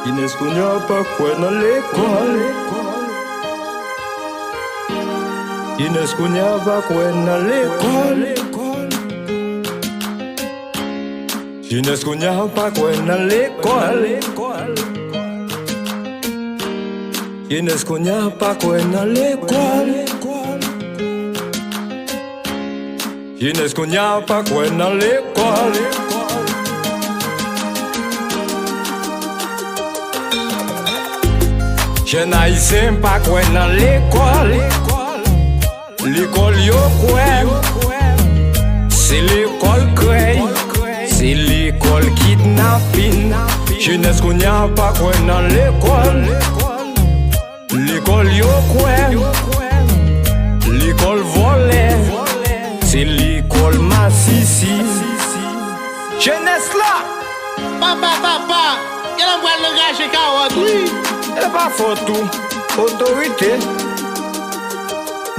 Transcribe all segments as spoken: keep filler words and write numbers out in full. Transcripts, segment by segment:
Jenès kounye a pa kwè nan lekòl. Jenès kounye a pa kwè nan lekòl. Jenès kounye a pa kwè nan lekòl. Jenès kounye a pa kwè nan lekòl. Jenès kounye a pa kwè nan lekòl. Jèn ayisyen pa kwè nan lekòl. Lekòl yo kwè se lekòl krèy, se lekòl kidnapin. Jenès kounye a pa kwè nan lekòl. Lekòl yo kwè, lekòl vòlè, se lekòl masisi. Jenès la! Papa, papa, genlè m pral nan raje kawòt, wi. E pa fòt ou, otorite.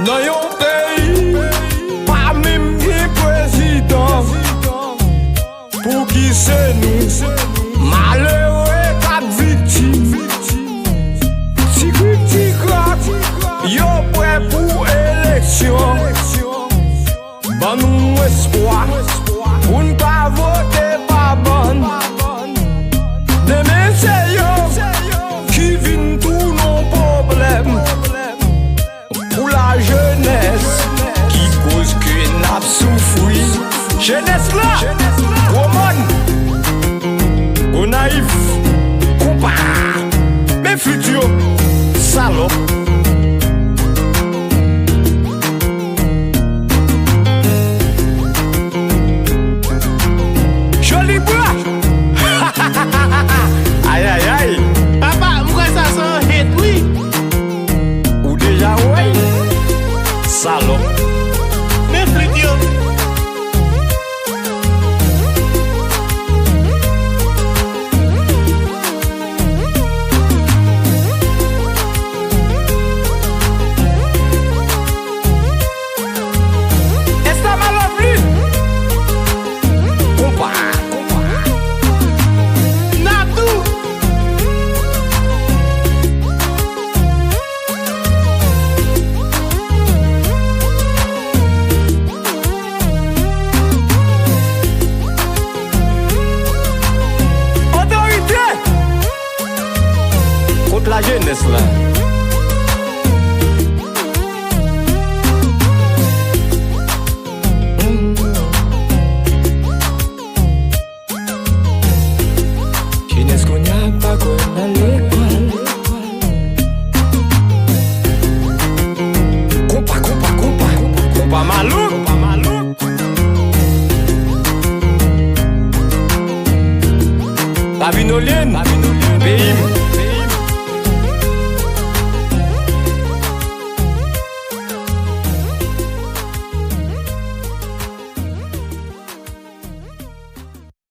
Nan yon peyi, pa menm gen prezidan. Pouki se nou, malere k ap viktim? Ti krik, ti krak, yo prè pou eleksyon. Ban nou espwa pou n ka vote pa bann. Demen se yo ki vin tounen yon pwoblèm pou lajenès ki koz ke n ap soufri. Jenès la, Gwo Mòn, Gonayiv, Konpa, men flit yo, salòp. Joli bra. Ay, ay, ay. Papa, m kwè sa se yon hit, wi. Ou deja wè? Salòp. Men flit yo. Esther Malovly. Konpa. Natou. Otorite! Kot lajenès la? Jenès kounye a pa kwè nan lekòl. Konpa, konpa, konpa, konpa malouk. Lavi nou lyen, peyi m.